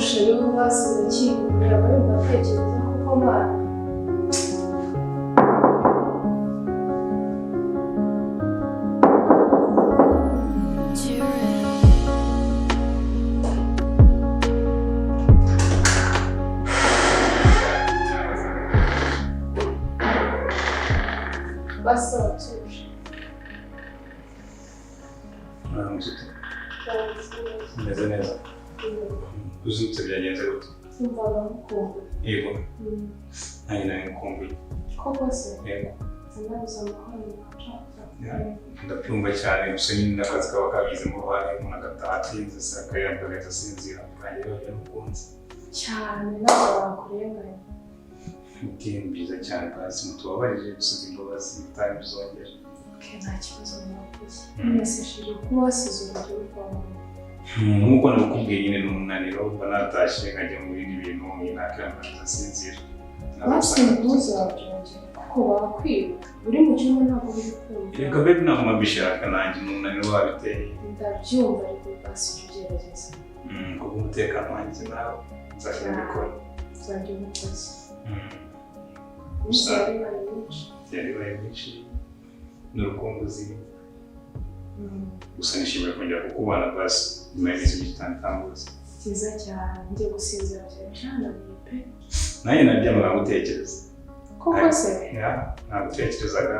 Musheri we basize akinguye aba yumva atekereza koko Mana. Basi watuje. Mwaramutse ute? Umeze neza? Uzutse byagenze gute? Numvaga ngukumbuye. Yego, nanjye nari ngukumbuye. Koko se? Yego. Sinabuze amahoro nshaka. Ndabyumva cyane, gusa nyine n'akazi kaba kabigizemo uruhare, umuntu agataha atinze, se akayambara agahita asinzira, birangira bibaye n'umukunzi. Cyane ntabwo bakurenganya. Okay, ni byiza cyane basi mutubabarire, dusabye imbabazi, ubutaha ntibizongere. Okay, nta kibazo mwakoze. Mwese shiri kuba wasize urugero rwa mama. Nk'uko nabikubwiye nyine ni umunaniro, mba natashye nkajya mu bindi bintu, nakirambara ngasinzira. Basi ntuzabyongere kuko bakwiba. Uri mu cyumba ntabwo uri kumva. Reka baby ntabwo mbishaka nanjye, ni umunaniro wabiteye. Ndabyumva ariko basi ujye ugerageza. Kubw'umutekano wanjye nawe nzajya mbikora. Uzajya ubikoze. Gusa Iminsi yari ibaye myinshi. byari bibaye byinshi n'urukumbuzi, gusa nishimiye kongera kukubona basi nyuma y'iminsi myinshi itanu itambutse. Byiza cyane, ngiye gusinzira byari byananiye pe. Nanjye naryamaga ngutekereza. Koko se? Ya, nagutekerezaga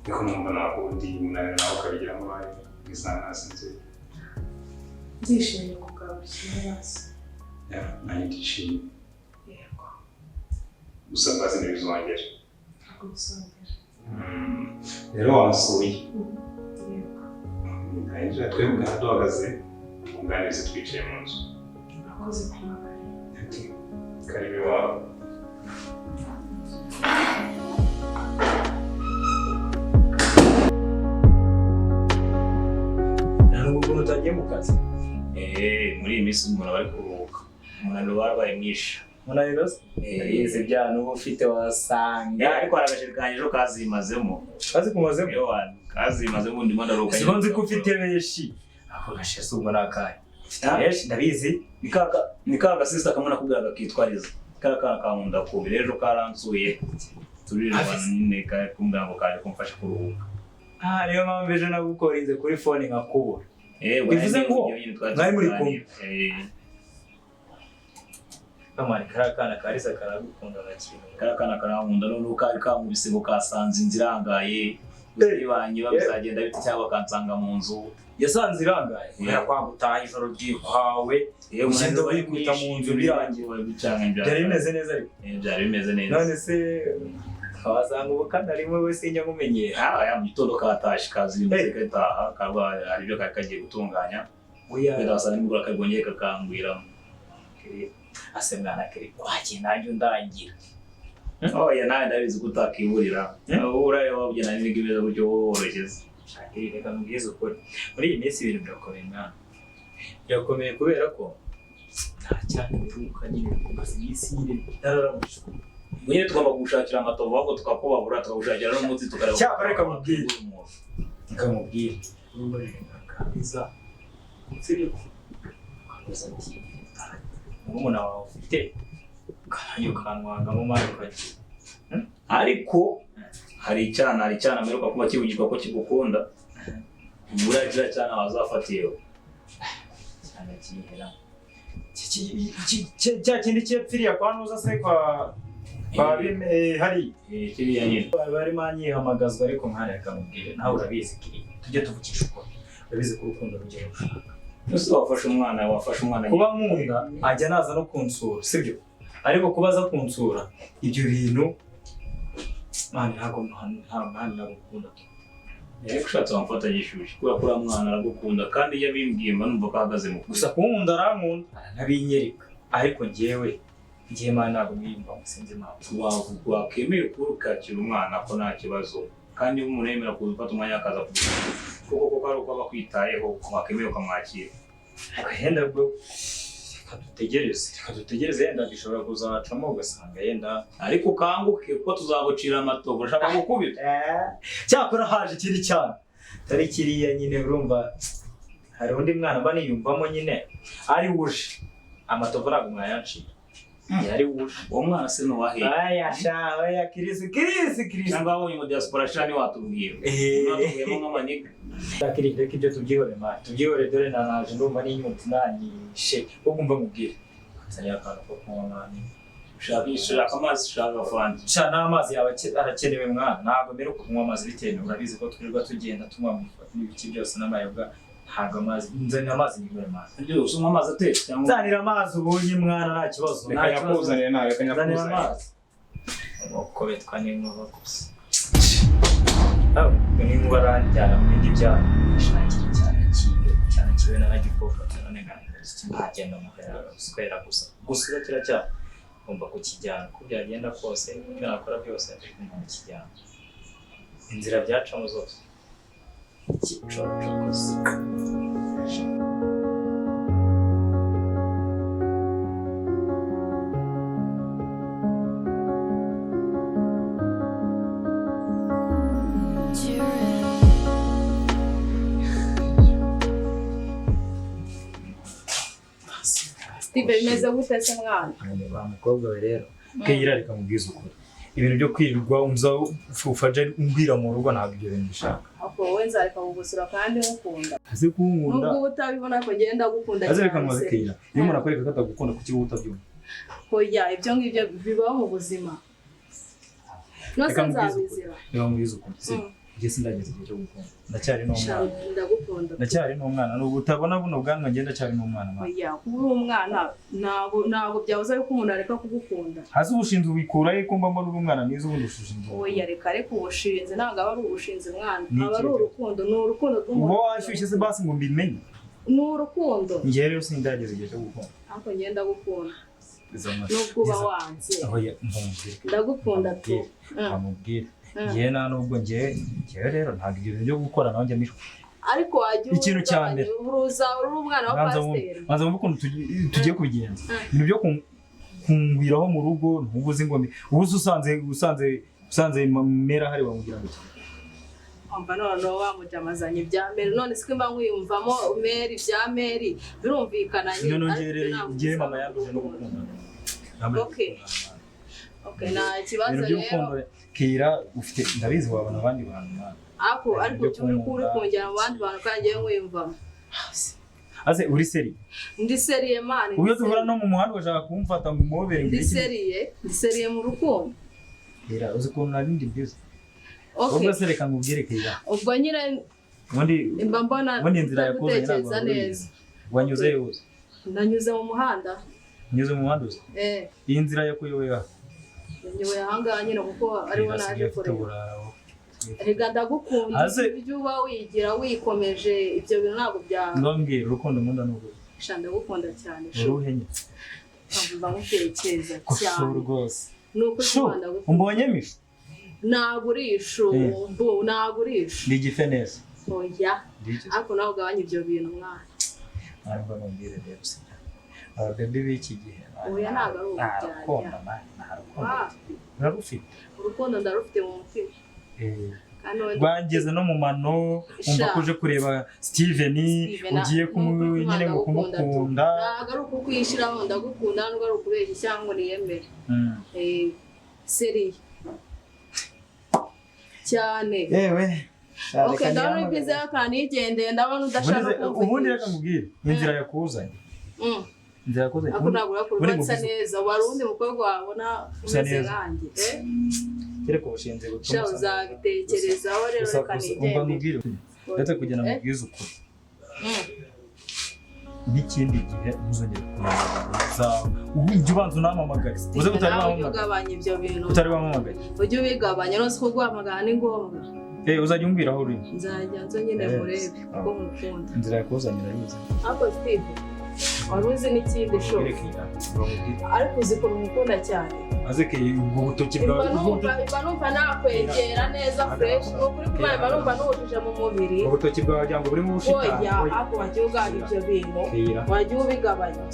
ariko numva nakundi umunaniro nawe ukabigiramo uruhare ngisanga nasinziriye. Ndishimye kubwa buri kimwe basi. Ya, nanjye ndishimye. Yego. Gusa basi ntibizongere. Ntabwo bizongera. Rero wansuye. Yego. Ndangije twebwe duhagaze tukunganirize twicaye mu nzu. Urakoze kumagara. Okay. Karibu iwawe. Ntabwo ukuntu utagiye mu kazi. Muri iyi minsi umuntu aba ari kuruhuka, umunaniro warabaye mwinshi. Umunaniro se? Ndabizi bya n'uba ufite wasanga. Ariko hari agaceri kanjye ejo kazimazemo. Kazi kumazemo? Ewa, kazimazemo ndimo ndaruhuka. Siko nzi ko ufite benshi. Ako gashe si ubwo ni akahe? Ufite benshi ndabizi. Ni ka gasista kamwe nakubwiraga kitwariza. Kara kana kankunda kubi rero ejo karansuye. Turirirwana nyine kari kumbwira ngo kaje kumfasha kuruhuka. Ah, niyo mpamvu ejo nagukorinze kuri phone nkakubura. Bivuze ngo mwari muri kumwe. Kamani kariya kana Kalisa karagukunda gakintu. Kariya kana karankunda noneho kari kankubise ngo kasanze inzu irangaye. Ibanye bizagenda bite cyangwa bakansanga mu nzu. Yasanze irangaye. Kubera kwanga utaha ijoro ryikwawe. Ugenda wikubita mu nzu birangiye. Byari bimeze neza ariko. Byari bimeze neza. None se wasanga ubu kanarimo we sinjya nkumenyera. Ah, ya mu gitondo katashye kazi gataha karwa hari ibyo kari kagiye gutunganya. Oya, wasanga nimugoroba kari kakangwiramo. Ase mwana kiri kwagiye nanjye undangira. Oya, nawe ndabizi ko utakiburira. Uraye wabugena n'imigo imeze gutyo woroshye. Shakiri, reka nkubwize ukuri. Muri iyi minsi ibintu birakomeye mwana. Birakomeye kubera ko nta cyane biruka nyine maze iminsi nyine nararamutse. Nyine tugomba gushakira amatovu ahubwo tukakubabura tukagushakira n'umuti tukareba. Cyakora reka mubwire. Reka mubwire. Kabisa. Sibyo? Kabisa ati murumuna wawe ufite kanyu kanwangamo mari ukajya. Ariko hari icyana mperuka kuba kivugirwa ko kigukunda. Buriya kiriya cyana wazafatiyeho. Cyane kihera. Cya kindi cyepfiriya kwa nuza se kwa hari. Kiriya nyine. Barimo anyihamagazwa ariko mwana reka mubwire nawe urabizi kiri tujye tuvugisha ukuri. Urabizi ko urukundo rugera rushaka. Ese wafashe umwana kuba nkunda ajya naza no kunsura sibyo? Ariko kuba aza kunsura ibyo bintu mwana ntabwo mwana nagukunda. Ariko ushatse wamufata gishyushye kubera ko uriya mwana aragukunda kandi iyo abimbwiye mba numva ko ahagaze mu gusa kunkunda arankunda aranabinyereka ariko njyewe mwana ntabwo mwiyumvamo sinzi impamvu. Wakemeye ukuri ukakira umwana ko nta kibazo kandi iyo umuntu yemera kuza ufata umwanya akaza kugusubiza kuko koko ari uko aba akwitayeho wakemeye ukamwakira. Ariko yenda bwo reka dutegereze yenda bishobora kuzacamo ugasanga yenda ariko ukanguke kuko tuzagucira amatovu urashaka gukubita. Cyakora haje ikindi cyane atari kiriya nyine urumva hari undi mwana mba niyumvamo nyine ari wuje Amatovu ntabwo mwayanciye. Yari wuje. Uwo mwana se nuwahe? Aya sha, oya Kirisi, Kirisi, Kirisi. Cyangwa wabonye mu diaspora sha ntiwatubwira. Mwatubwiyemo nk'amaniga. Kiri, reka ibyo tubyihore man. Tubyihore dore nanaje ndumva n'inyota nanyishe. Ubwo umva nkubwire. Nzanira akantu ko kunywa man. Ushaka amazi, ushaka fanta. Sha n'amazi yawe arakenewe mwana. Ntabwo mperuka kunywa amazi bitewe urabizi ko twirirwa tugenda tunywa n'ibiki byose n'amayoga. Ntabwo amazi, nzanira amazi nigure man. Ibyo unywa amazi atetse cyangwa Nzanira amazi ubonye mwana nta kibazo. Reka Nta kibazo. nyakuzanire nawe, reka Nzanira nyakuzanire. amazi. Umukobetwa n'inkuba gusa. Aho n'inkuba aranjyana mu bindi byaha. Shakira cyane kiwe, cyane kiwe naragikobwa none nkagenda muhera gusa. Gusa kira cyaha ngomba kukijyana uko byagenda kose, ibyo nakora byose ngomba kukijyana. Inzira byacamo zose. Ikicoco gusa. Steve bimeze gute se mwana? Wa mukobwa we rero Keira reka mubwize ukuri. Ibintu byo kwirirwa unza ufaje umbwira mu rugo ntabwo ibyo bintu bishaka. Ako wowe nzareka kugusura kandi ngukunda. Aze kunkunda. Nubwo uba utabibona ko ngenda gukunda Aze reka mubaze se. Keira. Iyo umuntu akwereka ko atagukunda kuki wowe utabyumva? Hoya ibyo ngibyo bibaho mu buzima. Nose Reka mubwize ukuri. nzabizira. Reka mubwize ukuri. Si. Njye sindageza igihe cyo gukunda. Ndacyari n'umwana. Ndagukunda. Ndacyari n'umwana. Nubwo utabona buno bwanwa njye ndacyari n'umwana. Man. Hoya kuba uri umwana ntabwo byabuza yuko umuntu areka kugukunda. Hasi ubushinzi ubikura he ko mba mbona uri umwana mwiza ubundi ushinzwe. Oya reka reka ubushinzi ntabwo aba ari ubushinzi mwana. Ni Aba ari iki? urukundo, ni urukundo rw'umuntu. Uba washyushye se basi ngo mbimenye. Ni urukundo. Njye rero sindageza igihe cyo gukunda. Ariko njye ndagukunda. Izo mwa- Nubwo uba izo- wanze. Oya mubwire. Ndagukunda tu. Amubwire. Njye nta nubwo njye rero ntabwo ibyo bintu byo gukora nawe njya mbishobora. Ariko wajya Ikintu cya mbere. uruza uri umwana wa pasiteri. Banza wumve ukuntu tugiye kubigenza. Ibintu byo kungwiraho mu rugo ntubuze ngo ubuze usanze mera hari wamubwira ngo iki? Umva noneho wamujamazanye ibya meri none siko mba nkwiyumvamo meri ibya meri birumvikana nyine. None njye rero njye mama yambuje no gukundana. Okay. Okay, nta kibazo Ibintu rero. by'urukundo Keira ufite ndabizi wabona abandi bantu mwana. Ako ariko uri kongera mu bandi bantu kandi njyewe nkwiyumvamo. Ase uri seri. Ndi seriye man. Ubwo duhura no mu muhanda ugashaka kumfata ngo umubere ngo Ndi seriye, ndi seriye mu rukundo. Keira uzi ukuntu nari ndi byiza. Okay. Ubwo se reka nkubwire Keira. Ubwo nyine Ubundi mba mbona ubundi inzira yakuzanye ntabwo gutekereza neza. Wanyuze yose. Nanyuze mu muhanda. Unyuze mu muhanda uzi. Iyi nzira yakuyoboye aha. Nyoboye ahangaha nyine kuko ariho naje kureba. Reka ndagukunda ibyo uba wigira wikomeje ibyo bintu ntabwo bya Ndambwira urukundo nkunda n'ubwo. Sha ndagukunda cyane. Uruhe nyine. Mba nkutekereza cyane. Rwose. Ni ukuri ko ndagukunda. Umbonye mishu? Ntabwo uri ishu, ntabwo uri ishu. Ndi igife neza. Oya. Ariko nawe ugabanya ibyo bintu mwana. Ntabwo nkubwire rero sibyo. Ababebi b'iki gihe. Oya ntabwo ari Nta rukundo, nta rukundo. Urarufite? Urukundo ndarufite mu mutima. Rwangeze no mu mano umva ko uje kureba Steven ugiye nyine ngo kumukunda. Ntabwo ari ukukwishyiraho ndagukunda nubwo ari ukubeshya cyangwa ngo niyemere. Seriye cyane. Yewe. Okay, ndabona uri bwiza kandi yigendeye ndabona udashaka kumvugisha. Ubundi reka nkubwire inzira yakuzanye. Inzira yakuzanye. Ako ntabwo urakurwa nsa neza wari undi mukobwa wabona umeze nkanjye. Kereka ubushinzi butuma usa uzabitekerezaho rero reka nigendere. Ndetse kugira ngo ubwize ukuri. N'ikindi gihe ntuzongere kuza ujye ubanza unampamagare. Uze utari wampamagaye. Ugabanya ibyo bintu. Utari wampamagaye. Ujye ubigabanya none ko guhamagara ni ngombwa. Uzajya umbwira aho uri. Nzajya nzo nyine murebe kuko mukunda. Inzira yakuzanye urayizi. Ariko Steve wari uzi n'ikindi sho. Ariko uzi ko mukunda cyane. Aze ubwo butoki bwawe mba numva nakwegera neza fresh ni ukuri kuba mba numva nuhuje mu mubiri. Ubutoki bwawe wagira ngo burimo ubushitani. Oya ariko wajya ugabanya ibyo bintu. Wajya ubigabanya.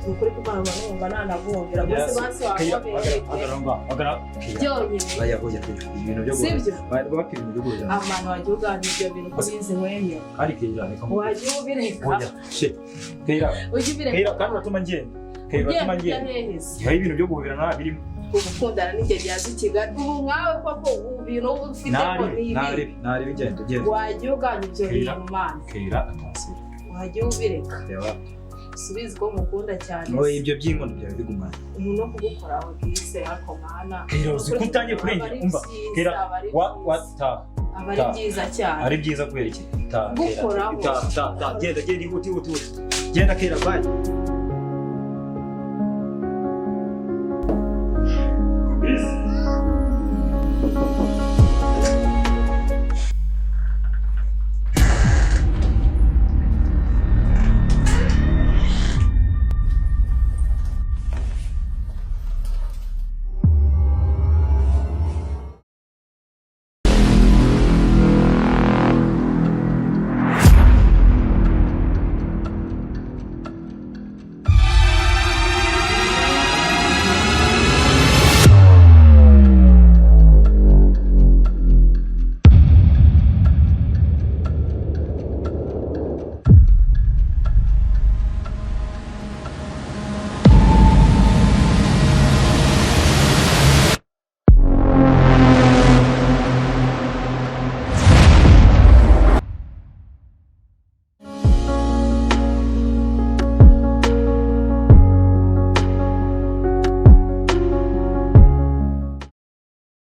Ni ukuri kubanza numva nanaguhobera gusa Yes. basi Keira, wahobereye hagarara ngaho, hagarara. Keira, byonyine. oya, oya, oya, ibintu byo guhobera. Sibyo? Bapfa ibintu byo guhobera. Amano wagiye uganira ibyo bintu ko bizi nkwemera. Kandi Keira, reka nkubwire. Wagiye ubireka. Oya, she. Keira, Ujye ubireka. Keira, kandi uratuma ngenda. Keira, uratuma Ugenda ujya ngenda. hehe se? Hari ibintu byo guhoberana birimo. Gukundana n'icyo gihe azi Kigali ubu nkawe koko ubu bintu uba ufite ko ni Nari, ibi. nari, nari, genda, genda. Wagiye ugana ibyo Keira. bintu mana. Keira, atasiye. Wagiye ubireka. Reba. Subizi ko mukunda cyane. Oya, ibyo by'inkono byawe bigumana. Umuntu no kugukoraho bwise ariko mana. Keira, uzi ko utangiye kurengera. Umva, Keira, wa, wa, ta. Aba ari ta. byiza cyane. Ari byiza kubera iki? Ta, Keira. Gukoraho. Ta, ta, ta. Genda, genda, ihute, ihute, ihute. Genda, Keira, bye.